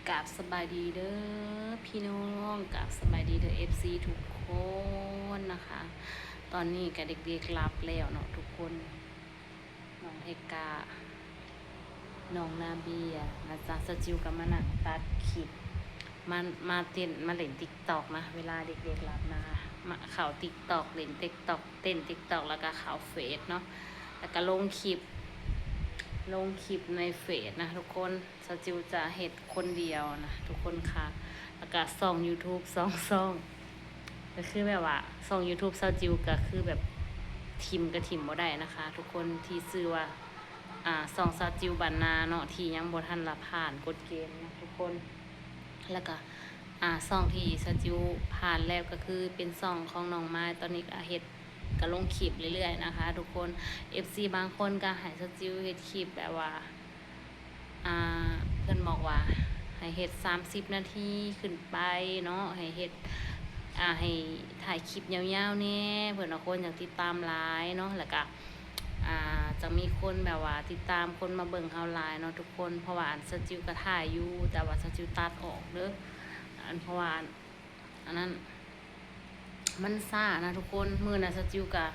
ກາບສະບາຍດີເດີພີ່ນ້ອງ, ກາບສະບາຍດີເດີເອັຟຊີທຸກຄົນນະຄະ. ຕອນນີ້ກະເດັກໆຫຼັບແລ້ວເນາະທຸກຄົນ, ນ້ອງເຮກາ ນ້ອງນາເບຍນະຈະ. ສາວຈິວກະມານັ່ງຕັດຄລິບ ມາ ມາເຕັ້ນ ມາຫຼິ້ນຕິກຕອກນະ ເວລາເດັກໆຫຼັບນະ, ມາເຂົ້າຕິກຕອກ ຫຼິ້ນຕິກຕອກ ເຕັ້ນຕິກຕອກ ແລ້ວກະເຂົ້າເຟສເນາະ, ແລ້ວກະລົງຄລິບ ລົງຄລິບໃນເຟສນະທຸກຄົນ. ສາວຈິວຈະເຮັດຄົນດຽວນະທຸກຄົນຄະ, ແລ້ວກະຊ່ອງຢູທູບສອງຊ່ອງ ກະຄືແບບວ່າຊ່ອງຢູທູບສາວຈິວກະຄືແບບຖິ້ມກະຖິ້ມບໍ່ໄດ້ນະຄະທຸກຄົນ, ທີ່ຊື່ວ່າ ອາ ຊ່ອງສາວຈິວບ້ານນາເນາະ ທີ່ຍັງບໍ່ທັນລະຜ່ານກົດເກນນະທຸກຄົນ. ແລ້ວກະ ອາ ຊ່ອງທີ່ສາວຈິວຜ່ານແລ້ວກະຄືເປັນຊ່ອງຂອງນ້ອງມາຍ, ຕອນນີ້ກະເຮັດ ກະລົງຄລິບເລື້ອຍໆນະຄະທຸກຄົນ. ເອັຟຊີບາງຄົນກະໃຫ້ສາວຈິວເຮັດຄລິບແບບວ່າ ອາ ເພິ່ນບອກວ່າໃຫ້ເຮັດສາມສິບນາທີຂຶ້ນໄປເນາະ, ໃຫ້ເຮັດ ອາ ໃຫ້ຖ່າຍຄລິບຍາວໆແດ່ ເພິ່ນວ່າຄົນຢາກຕິດຕາມຫຼາຍເນາະ, ແລ້ວກະ ອາ ຈະມີຄົນແບບວ່າຕິດຕາມ ຄົນມາເບິ່ງເຮົາຫຼາຍເນາະທຸກຄົນ. ເພາະວ່າອັນສາວຈິວກະຖ່າຍຢູ່ ແຕ່ວ່າສາວຈິວຕັດອອກເດີ ອັນ ເພາະວ່າອັນ ອັນນັ້ນ ມັນຊ້ານະທຸກຄົນ. ມື້ນະສາວຈິວກະ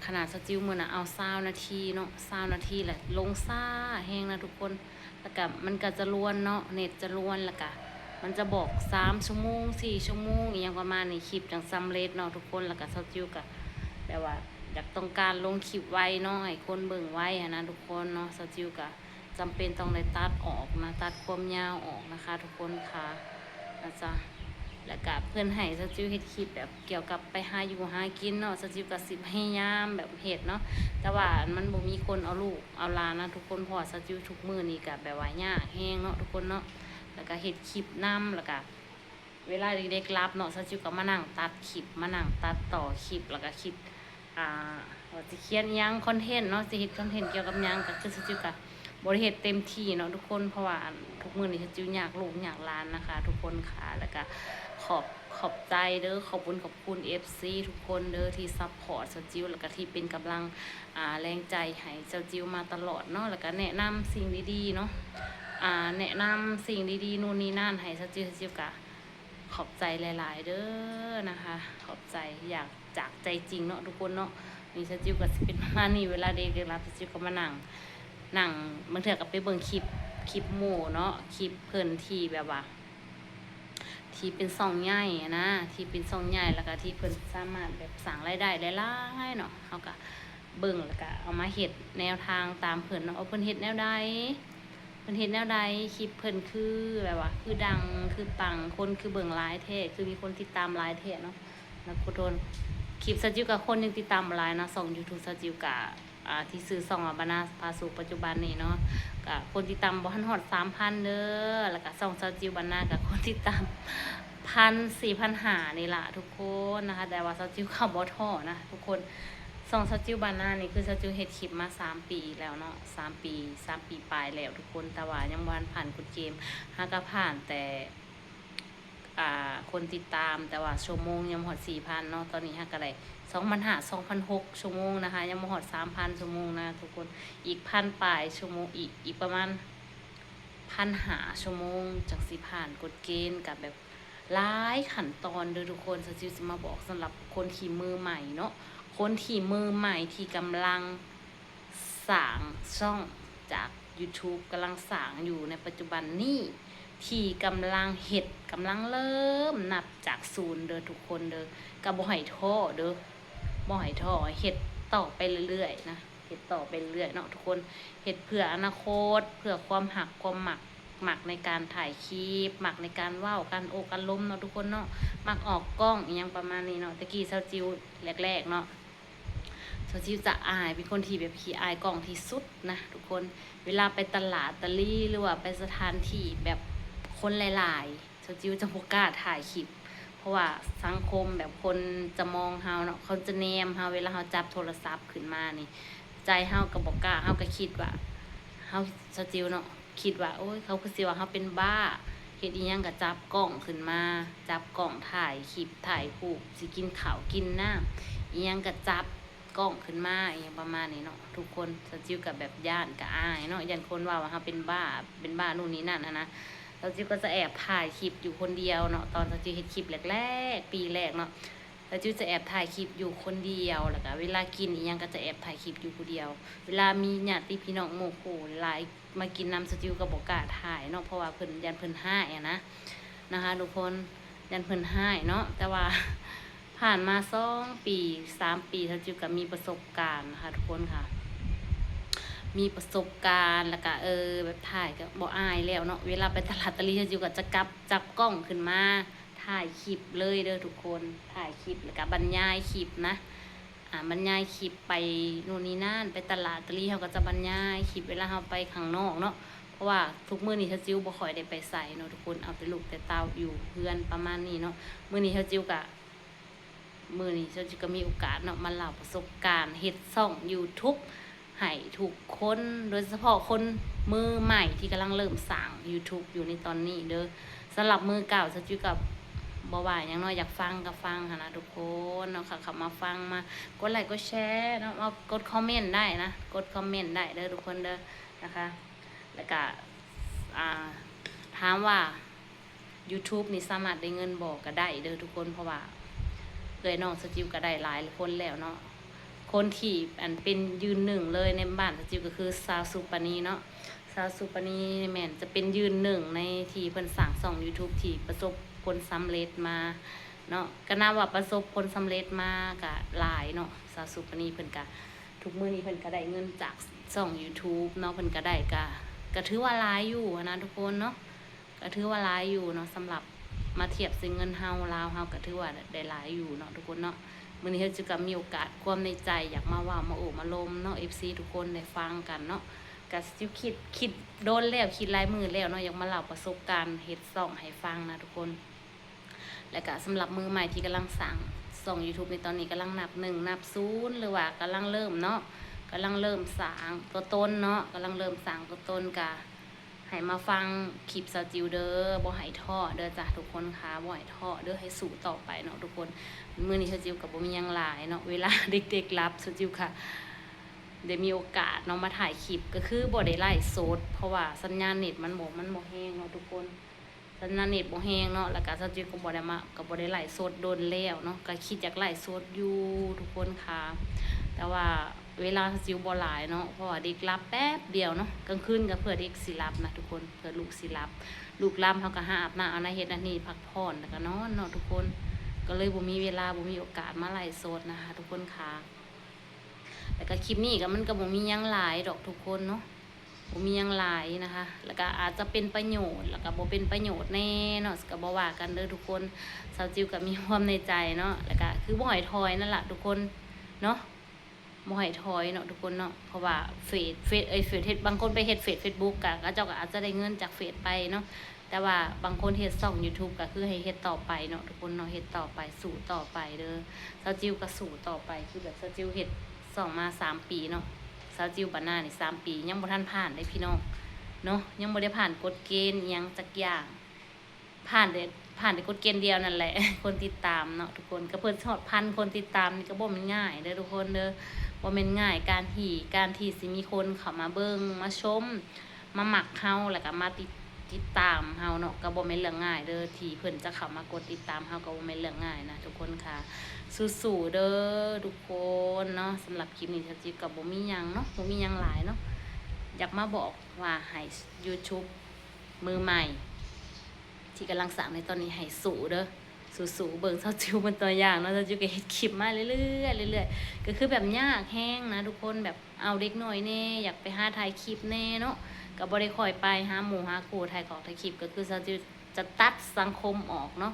ຂະໜາດສາວຈິວມື້ນະເອົາຊາວນາທີເນາະ, ຊາວນາທີແຫຼະ ລົງຊ້າແຮງນະທຸກຄົນ. ແລ້ວກະມັນກະຈະລວນເນາະ ເນັດຈະລວນ, ແລ້ວກະມັນຈະບອກສາມຊົ່ວໂມງ ສີ່ຊົ່ວໂມງ ອີ່ຫຍັງປະມານນີ້ ຄລິບຈັ່ງສຳເລັດເນາະທຸກຄົນ. ແລ້ວກະສາວຈິວກະແບບວ່າຢາກຕ້ອງການລົງຄລິບໄວເນາະ ໃຫ້ຄົນເບິ່ງໄວຫັ້ນນະທຸກຄົນເນາະ. ສາວຈິວກະ ຈຳເປັນຕ້ອງໄດ້ຕັດອອກນະ ຕັດຄວາມຍາວອອກນະຄະທຸກຄົນຄະນະຈະ. ແລ້ວກະເພິ່ນໃຫ້ສາວຈິວເຮັດຄລິບແບບກ່ຽວກັບໄປຫາຢູ່ຫາກິນເນາະ, ສາວຈິວກະຊິພະຍາຍາມແບບເຮັດເນາະ, ແຕ່ວ່າມັນບໍ່ມີຄົນເອົາລູກເອົາຫຼານນະທຸກຄົນ, ເພາະວ່າສາວຈິວທຸກມື້ນີ້ກະແບບວ່າຍາກແຮງເນາະທຸກຄົນເນາະ. ແລ້ວກະເຮັດຄລິບນຳ ແລ້ວກະ ເວລາເດັກໆຫຼັບເນາະ ສາວຈິວກະມານັ່ງຕັດຄລິບ ມານັ່ງຕັດຕໍ່ຄລິບ ແລ້ວກະຄິດ ອາ ວ່າຊິຂຽນອີ່ຫຍັງ ຄອນເທັນເນາະ, ຊິເຮັດຄອນເທັນກ່ຽວກັບຫຍັງ ກະຄືສາວຈິວກະບໍ່ໄດ້ເຮັດເຕັມທີ່ເນາະທຸກຄົນ, ເພາະວ່າອັນ ທຸກມື້ນີ້ສາວຈິວຍາກລູກຍາກຫຼານນະຄະທຸກຄົນຄະ. ແລ້ວກະຂອບ ຂອບໃຈເດີ ຂອບບຸນຂອບຄຸນເອັຟຊີທຸກຄົນເດີ ທີ່ຊັບພອດສາວຈິວ ແລ້ວກະທີ່ເປັນກຳລັງ ອາ ແຮງໃຈໃຫ້ສາວຈິວມາຕະຫຼອດເນາະ, ແລ້ວກະແນະນຳສິ່ງດີໆເນາະ ອາ ແນະນຳສິ່ງດີໆ ນູ່ນນີ້ນັ້ນໃຫ້ສາວຈິວ, ສາວຈິວກະ ຂອບໃຈຫຼາຍໆເດີນະຄະ ຂອບໃຈ ຢາກ ຈາກໃຈຈິງເນາະທຸກຄົນເນາະ. ນີ້ສາວຈິວກະຊິເປັນປະມານນີ້ ເວລາເດັກໆຫຼັບ ສາວຈິວກະມານັ່ງ ນັ່ງ ບາງເທື່ອກະໄປເບິ່ງຄລິບ ຄລິບໝູ່ເນາະ ຄລິບເພິ່ນທີ່ແບບວ່າ ທີ່ເປັນຊ່ອງໃຫຍ່ຫັ້ນນະ ທີ່ເປັນຊ່ອງໃຫຍ່ ແລ້ວກະທີ່ເພິ່ນສາມາດແບບສ້າງລາຍໄດ້ຫຼາຍໆເນາະ, ເຮົາກະເບິ່ງ ແລ້ວກະເອົາມາເຮັດແນວທາງຕາມເພິ່ນເນາະ ວ່າເພິ່ນເຮັດແນວໃດ ເພິ່ນເຮັດແນວໃດ ຄລິບເພິ່ນຄືແບບວ່າ ຄືດັງ ຄືປັງ ຄົນຄືເບິ່ງຫຼາຍແທ້ ຄືມີຄົນຕິດຕາມຫຼາຍແທ້ເນາະ. ນະ ຂໍໂທດ ຄລິບສາວຈິວກະຄົນຍັງຕິດຕາມບໍ່ຫຼາຍເນາະ, ຊ່ອງຢູທູບສາວຈິວກະ ອາ ທີ່ຊື່ຊ່ອງວ່າ ບ້ານນາພາສຸກ ປັດຈຸບັນນີ້ເນາະ ກະຄົນຕິດຕາມບໍ່ທັນຮອດສາມພັນເດີ, ແລ້ວກະຊ່ອງສາວຈິວບ້ານນາກະຄົນຕິດຕາມພັນ ສີ່ພັນຫ້ານີ້ລະທຸກຄົນນະຄະ. ແຕ່ວ່າສາວຈິວກະບໍ່ທໍ້ນະທຸກຄົນ, ຊ່ອງສາວຈິວບ້ານນານີ້ຄືສາວຈິວເຮັດຄລິບມາສາມປີແລ້ວເນາະ ສາມປີ ສາມປີປາຍແລ້ວທຸກຄົນ, ແຕ່ວ່າຍັງບໍ່ທັນຜ່ານກົດເກນ, ຫາກະຜ່ານແຕ່ ອ່າ ຄົນຕິດຕາມ ແຕ່ວ່າຊົ່ວໂມງຍັງບໍ່ຮອດສີ່ພັນເນາະ. ຕອນນີ້ຫາກະໄດ້ສອງພັນຫ້າ ສອງພັນຫົກຊົ່ວໂມງນະຄະ ຍັງບໍ່ຮອດສາມພັນຊົ່ວໂມງນະທຸກຄົນ, ອີກພັນປາຍຊົ່ວໂມງ ອີກ ອີກປະມານພັນຫ້າຊົ່ວໂມງຈັ່ງຊິຜ່ານກົດເກນ. ກະແບບຫຼາຍຂັ້ນຕອນເດີທຸກຄົນ, ສາວຈິວຊິມາບອກສຳລັບຄົນທີ່ມືໃໝ່ເນາະ, ຄົນທີ່ມືໃໝ່ທີ່ກຳລັງ ສ້າງຊ່ອງຈາກຢູທູບ ກຳລັງສ້າງຢູ່ໃນປັດຈຸບັນນີ້ ທີ່ກຳລັງເຮັດ ກຳລັງເລີ່ມນັບຈາກສູນເດີທຸກຄົນເດີ. ກະບໍ່ໃຫ້ທໍ້ເດີ ບໍ່ໃຫ້ທໍ້ ເຮັດຕໍ່ໄປເລື້ອຍໆນະ ເຮັດຕໍ່ໄປເລື້ອຍໆເນາະທຸກຄົນ, ເຮັດເພື່ອອະນາຄົດ ເພື່ອຄວາມຮັກ ຄວາມມັກ ມັກໃນການຖ່າຍຄລິບ ມັກໃນການເວົ້າ ການໂອ້ການລົມເນາະທຸກຄົນເນາະ, ມັກອອກກ້ອງອີ່ຫຍັງປະມານນີ້ເນາະ. ແຕ່ກີ້ສາວຈິວແລກໆເນາະ ສາວຈິວຈະອາຍ ເປັນຄົນທີ່ແບບຂີ້ອາຍກ້ອງທີ່ສຸດນະທຸກຄົນ. ເວລາໄປຕະຫຼາດຕະລີ ຫຼືວ່າໄປສະຖານທີ່ແບບຄົນຫຼາຍໆ ສາວຈິວຈະບໍ່ກ້າຖ່າຍຄລິບ ເພາະວ່າສັງຄົມແບບຄົນຈະມອງເຮົາເນາະ ເຂົາຈະແນມເຮົາ ເວລາເຮົາຈັບໂທລະສັບຂຶ້ນມານີ້ ໃຈເຮົາກະບໍ່ກ້າ ເຮົາກະຄິດວ່າ ເຮົາ ສາວຈິວເນາະ ຄິດວ່າ ໂອ້ຍ ເຂົາຄືຊິວ່າເຮົາເປັນບ້າ ເຮັດອີ່ຫຍັງກະຈັບກ້ອງຂຶ້ນມາ ຈັບກ້ອງຖ່າຍຄລິບ ຖ່າຍຮູບ ຊິກິນເຂົ້າກິນນ້ຳ ອີ່ຫຍັງກະຈັບກ້ອງຂຶ້ນມາ ອີ່ຫຍັງປະມານນີ້ເນາະທຸກຄົນ. ສາວຈິວກະແບບຢ້ານ ກະອາຍເນາະ ຢ້ານຄົນເວົ້າວ່າເຮົາເປັນບ້າ ເປັນບ້ານູ່ນນີ້ນັ້ນຫັ້ນນະ. ສາວຈິວກໍຈະແອບຖ່າຍຄລິບຢູ່ຄົນດຽວເນາະ ຕອນສາວຈິວເຮັດຄລິບແລກໆ ປີແລກເນາະ ສາວຈິວຈະແອບຖ່າຍຄລິບຢູ່ຄົນດຽວ ແລ້ວກະເວລາກິນອີ່ຫຍັງກໍຈະແອບຖ່າຍຄລິບຢູ່ຜູ້ດຽວ ເວລາມີຍາດຕິພີ່ນ້ອງໝູ່ຄູ່ຫຼາຍມາກິນນຳ ສາວຈິວກໍບໍ່ກ້າຖ່າຍເນາະ ເພາະວ່າເພິ່ນ ຢ້ານເພິ່ນຮ້າຍຫັ້ນນະ ນະຄະທຸກຄົນ ຢ້ານເພິ່ນຮ້າຍເນາະ ແຕ່ວ່າຜ່ານມາສອງປີ ສາມປີ ສາວຈິວກໍມີປະສົບການນະຄະທຸກຄົນຄ່ະ ມີປະສົບການ ແລ້ວກະ ເອີ ແບບຖ່າຍກໍບໍ່ອາຍແລ້ວເນາະ ເວລາໄປຕະຫຼາດຕະຫຼີ ສາວຈິວກໍຈະກັບ ຈັບກ້ອງຂຶ້ນມາຖ່າຍຄລິບເລີຍເດີທຸກຄົນ ຖ່າຍຄລິບ ແລ້ວກະບັນຍາຍຄລິບນະ ອາ ບັນຍາຍຄລິບໄປໂນ່ນນີ້ນັ້ນ ໄປຕະຫຼາດຕະຫຼີ ເຮົາກໍຈະບັນຍາຍຄລິບເວລາເຮົາໄປຂ້າງນອກເນາະ ເພາະວ່າທຸກມື້ນີ້ສາວຈິວບໍ່ຄ່ອຍໄດ້ໄປໃສເນາະທຸກຄົນ ເອົາແຕ່ລູກແຕ່ເຕົ້າຢູ່ເຮືອນປະມານນີ້ເນາະ ມື້ນີ້ສາວຈິວກະ ມື້ນີ້ສາວຈິວກໍມີໂອກາດເນາະ ມາເລົ່າປະສົບການເຮັດຊ່ອງຢູທູບໃຫ້ທຸກຄົນ ໂດຍສະເພາະຄົນມືໃໝ່ທີ່ກຳລັງເລີ່ມສ້າງຢູທູບຢູ່ໃນຕອນນີ້ເດີ ສຳລັບມືເກົ່າສາວຈິວກໍບໍ່ວ່າຫຍັງເນາະ ຢາກຟັງກໍຟັງຫັ້ນນະທຸກຄົນເນາະ ເຂົ້າ ເຂົ້າມາຟັງ ມາກົດໄລກົດແຊເນາະ ມາກົດຄອມເມັນໄດ້ນະ ກົດຄອມເມັນໄດ້ເດີທຸກຄົນເດີ ນະຄະ ແລ້ວກະ ອ່າ ຖາມວ່າຢູທູບນີ້ສາມາດໄດ້ເງິນບໍ່ ກໍໄດ້ເດີທຸກຄົນ ເພາະວ່າເອື້ອຍນ້ອງສາວຈິວກໍໄດ້ຫຼາຍຄົນແລ້ວເນາະ ຄົນທີ່ ອັນ ເປັນຢືນໜຶ່ງເລີຍໃນບ້ານສາວຈິວກໍຄືສາວສຸປານີເນາະ ສາວສຸປານີແມ່ນຈະເປັນຢືນໜຶ່ງໃນທີ່ເພິ່ນສ້າງຊ່ອງຢູທູບທີ່ປະສົບຜົນສຳເລັດມາເນາະ ກໍນັບວ່າປະສົບຜົນສຳເລັດມາກໍຫຼາຍເນາະ ສາວສຸປານີເພິ່ນກໍ ທຸກມື້ນີ້ເພິ່ນກໍໄດ້ເງິນຈາກຊ່ອງຢູທູບເນາະ ເພິ່ນກໍໄດ້ ກໍ ກໍຖືວ່າຫຼາຍຢູ່ຫັ້ນນະທຸກຄົນເນາະ ກໍຖືວ່າຫຼາຍຢູ່ເນາະ ສຳລັບມາທຽບໃສ່ເງິນເຮົາ ລາວເຮົາ ກໍຖືວ່າໄດ້ຫຼາຍຢູ່ເນາະທຸກຄົນເນາະ ມື້ນີ້ເຮົາຈະກໍມີໂອກາດຄວາມໃນໃຈ ຢາກມາເວົ້າມາໂອ້ມາລົມເນາະ ເອັຟຊີ ທຸກຄົນໄດ້ຟັງກັນເນາະ ກໍຊິຄິດ ຄິດດົນແລ້ວ ຄິດຫຼາຍມື້ແລ້ວເນາະ ຢາກມາເລົ່າປະສົບການເຮັດຊ່ອງໃຫ້ຟັງນະທຸກຄົນ. ແລ້ວກະສຳລັບມືໃໝ່ທີ່ກຳລັງສ້າງຊ່ອງຢູທູບໃນຕອນນີ້ ກຳລັງນັບໜຶ່ງນັບສູນ ຫຼືວ່າກຳລັງເລີ່ມເນາະ ກຳລັງເລີ່ມສ້າງຕົວຕົນເນາະ ກຳລັງເລີ່ມສ້າງຕົວຕົນ ກະໃຫ້ມາຟັງຄລິບສາວຈິວເດີ ບໍ່ໃຫ້ທໍ້ເດີຈ້າທຸກຄົນຄ່າ ບໍ່ໃຫ້ທໍ້ເດີ ໃຫ້ສູ້ຕໍ່ໄປເນາະທຸກຄົນ. ມື້ນີ້ສາວຈິວກະບໍ່ມີຫຍັງຫຼາຍເນາະ ເວລາເດັກໆຫຼັບ ສາວຈິວກະໄດ້ມີໂອກາດເນາະ ມາຖ່າຍຄລິບ ກະຄືບໍ່ໄດ້ໄລຟ໌ສົດ ເພາະວ່າສັນຍານເນັດມັນບໍ່ ມັນບໍ່ແຮງເນາະທຸກຄົນ. ສັນຍານເນັດບໍ່ແຮງເນາະ ແລ້ວກະສາວຈິວກໍບໍ່ໄດ້ມາ ກໍບໍ່ໄດ້ໄລຟ໌ສົດດົນແລ້ວເນາະ ກໍຄິດຢາກໄລຟ໌ສົດຢູ່ທຸກຄົນຄ່າ ແຕ່ວ່າເວລາສາວຈິວບໍ່ຫຼາຍເນາະ ເພາະວ່າເດັກຫຼັບແປັບດຽວເນາະ ກາງຄືນກໍເພື່ອເດັກຊິຫຼັບນະທຸກຄົນ ເພື່ອລູກຊິຫຼັບ ລູກຫຼັບເຮົາກໍຫາອາບນ້ຳ ອາບນ້ຳ ເຮັດອັນນີ້ ພັກຜ່ອນ ແລ້ວກໍນອນເນາະທຸກຄົນ ກໍເລີຍບໍ່ມີເວລາ ບໍ່ມີໂອກາດມາໄລຟ໌ສົດນະຄະທຸກຄົນຄ່າ. ແລ້ວກະຄລິບນີ້ກໍ ມັນກໍບໍ່ມີຫຍັງຫຼາຍດອກທຸກຄົນເນາະ ບໍ່ມີຫຍັງຫຼາຍນະຄະ ແລ້ວກະອາດຈະເປັນປະໂຫຍດ ແລ້ວກະບໍ່ເປັນປະໂຫຍດແດ່ເນາະ ກໍບໍ່ວ່າກັນເດີທຸກຄົນ. ສາວຈິວກໍມີຄວາມໃນໃຈເນາະ ແລ້ວກະຄືບໍ່ໃຫ້ຖອຍນັ້ນລະທຸກຄົນເນາະ ບໍ່ໃຫ້ຖອຍເນາະທຸກຄົນເນາະ ເພາະວ່າເຟສ ເຟສ ເອີຍ ເຟສ ເຮັດ ບາງຄົນໄປເຮັດເຟສ ເຟສບຸກ ກະ ເຂົາເຈົ້າກໍອາດຈະໄດ້ເງິນຈາກເຟສໄປເນາະ ແຕ່ວ່າບາງຄົນເຮັດຊ່ອງຢູທູບກໍຄືໃຫ້ເຮັດຕໍ່ໄປເນາະທຸກຄົນເນາະ ເຮັດຕໍ່ໄປ ສູ້ຕໍ່ໄປເດີ. ສາວຈິວກໍສູ້ຕໍ່ໄປ ຄືແບບສາວຈິວເຮັດຊ່ອງມາສາມປີເນາະ ສາວຈິວບານານີ້ສາມປີ ຍັງບໍ່ທັນຜ່ານເດ້ພີ່ນ້ອງເນາະ ຍັງບໍ່ໄດ້ຜ່ານກົດເກນອີ່ຫຍັງຈັກຢ່າງ ຜ່ານແຕ່ ຜ່ານແຕ່ກົດເກນດຽວນັ້ນແຫຼະ ຄົນຕິດຕາມເນາະທຸກຄົນ ກໍເພື່ອຮອດພັນຄົນຕິດຕາມນີ້ກໍບໍ່ແມ່ນງ່າຍເດີທຸກຄົນເດີ ບໍ່ແມ່ນງ່າຍ ການທີ່ ການທີ່ຊິມີຄົນເຂົ້າມາເບິ່ງ ມາຊົມ ມາມັກເຮົາ ແລ້ວກໍມາຕິດ ຕິດຕາມເຮົາເນາະ ກໍບໍ່ແມ່ນເລື່ອງງ່າຍເດີ ທີ່ເພິ່ນຈະເຂົ້າມາກົດຕິດຕາມເຮົາ ກໍບໍ່ແມ່ນເລື່ອງງ່າຍນະທຸກຄົນຄ່າ. ສູ້ໆເດີທຸກຄົນເນາະ. ສຳລັບຄລິບນີ້ ສາວຈິວກໍບໍ່ມີຫຍັງເນາະ ບໍ່ມີຫຍັງຫຼາຍເນາະ ຢາກມາບອກວ່າໃຫ້ຢູທູບມືໃໝ່ທີ່ກຳລັງສ້າງໃນຕອນນີ້ໃຫ້ສູ້ເດີ ສູ້ໆ ເບິ່ງສາວຈິວເປັນຕົວຢ່າງເນາະ ສາວຈິວກໍເຮັດຄລິບມາເລື້ອຍໆ ເລື້ອຍໆ ກໍຄືແບບຍາກແຮງນະທຸກຄົນ ແບບ ເອົາເດັກນ້ອຍແດ່ ຢາກໄປຫາຖ່າຍຄລິບແດ່ເນາະ ກໍບໍ່ໄດ້ຄ່ອຍໄປຫາໝູ່ຫາຄູ່ຖ່າຍຂອງຖ່າຍຄລິບ ກໍຄືສາວຈິວຈະຕັດສັງຄົມອອກເນາະ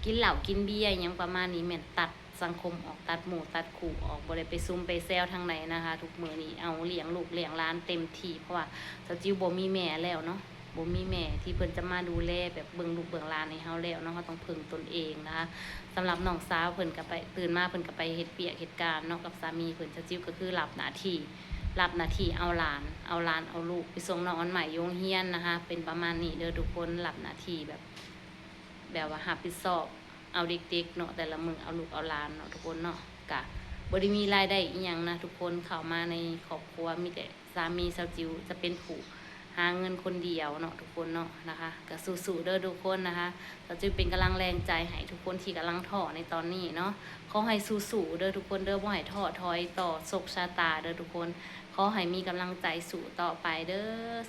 ກິນເຫຼົ້າກິນເບຍຫຍັງປະມານນີ້ ແມ່ນຕັດສັງຄົມອອກ ຕັດໝູ່ຕັດຄູ່ອອກ ບໍ່ໄດ້ໄປຊຸມໄປແຊວທາງໃດນະຄະ. ທຸກມື້ນີ້ເອົາລ້ຽງລູກລ້ຽງຫຼານເຕັມທີ່ ເພາະວ່າສາວຈິວບໍ່ມີແມ່ແລ້ວເນາະ ບໍ່ມີແມ່ທີ່ເພິ່ນຈະມາດູແລແບບເບິ່ງລູກເບິ່ງຫຼານໃຫ້ເຮົາແລ້ວເນາະ ເຮົາຕ້ອງເພິ່ງຕົນເອງນະຄະ. ສຳລັບນ້ອງສາວເພິ່ນກໍໄປ ຕື່ນມາເພິ່ນກໍໄປເຮັດວຽກເຮັດການເນາະ ກັບສາມີເພິ່ນ ສາວຈິວກໍຄືຮັບໜ້າທີ່ ຮັບໜ້າທີ່ເອົາຫຼານ ເອົາຫຼານເອົາລູກໄປສົ່ງນ້ອງອັນໃໝ່ຢູ່ໂຮງຮຽນນະຄະ ເປັນປະມານນີ້ເດີທຸກຄົນ ຮັບໜ້າທີ່ແບບ ແບບວ່າຮັບຜິດຊອບເອົາເດັກໆເນາະ ແຕ່ລະມື້ເອົາລູກເອົາຫຼານເນາະທຸກຄົນເນາະ ກະບໍ່ໄດ້ມີລາຍໄດ້ອີ່ຫຍັງນະທຸກຄົນ ເຂົ້າມາໃນຄອບຄົວ ມີແຕ່ ສາມີສາວຈິວຈະເປັນຜູ້ າເງິນຄົນດຽວເນາະທຸກຄົນເນາະ ນະຄະ. ກະສູ້ໆເດີທຸກຄົນນະຄະ. ສາວຈິວເປັນກຳລັງແຮງໃຈໃຫ້ທຸກຄົນທີ່ກຳລັງທໍ້ໃນຕອນນີ້ເນາະ. ຂໍໃຫ້ສູ້ໆເດີທຸກຄົນເດີ ບໍ່ໃຫ້ທໍ້ຖອຍຕໍ່ໂຊກຊະຕາເດີທຸກຄົນ. ຂໍໃຫ້ມີກຳລັງໃຈສູ້ຕໍ່ໄປເດີ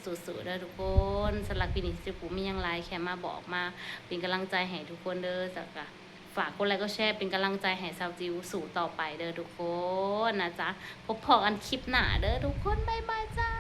ສູ້ໆເດີທຸກຄົນ. ສຳລັບຄລິບນີ້ຊິບໍ່ມີຫຍັງຫຼາຍ ແຄ່ມາບອກມາເປັນກຳລັງໃຈຫ້ທຸກຄົນເດີ. ແລ້ວກະຝາກກົດໄລກົດແຊເປັນກຳລັງໃຈໃຫ້ສາວຈິວສູ້ຕໍ່ໄປເດີທຸກຄົນນະຈ໊ະ. ພົບພໍ້ກັນຄລິບໜ້າເດີທຸກຄົນ ບາຍບາຍຈ້າ.